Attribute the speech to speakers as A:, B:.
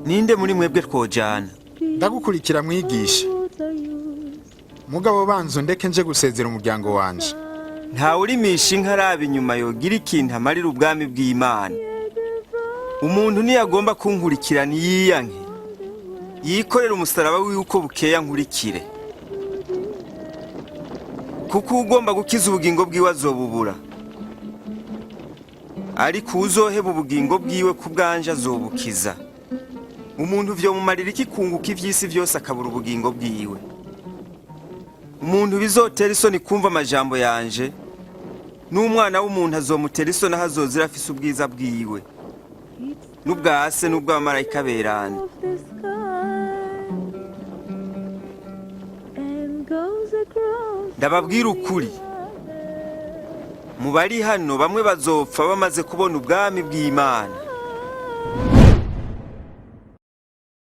A: Ninde muri mwebwe twojana?
B: Ndagukurikira, mwigisha. Mugabo banza ndeke nje gusezera umuryango wanje.
A: Ntawe urimisha inka araba inyuma yogira ikintu amarira ubwami bw'Imana. Umuntu ntiyagomba kunkurikira niyiyanke, yikorere umusaraba wiwe uko bukeya nkurikire. Kuko ugomba gukiza ubugingo bwiwe azobubura, ariko uwuzoheba ubugingo bwiwe ku bwanje azobukiza. Umuntu vyomumarira iki kunguka ivy'isi vyose akabura ubugingo bwiwe? Umuntu bizotera isoni kumva amajambo yanje, n'Umwana w'umuntu azomutera isoni aho azozira afise ubwiza bwiwe n'ubwa Se n'ubw'abamarayika beranda.
C: Of the sky and goes across.
A: Ndababwira ukuri, mu bari hano bamwe bazopfa bamaze kubona ubwami bw'Imana.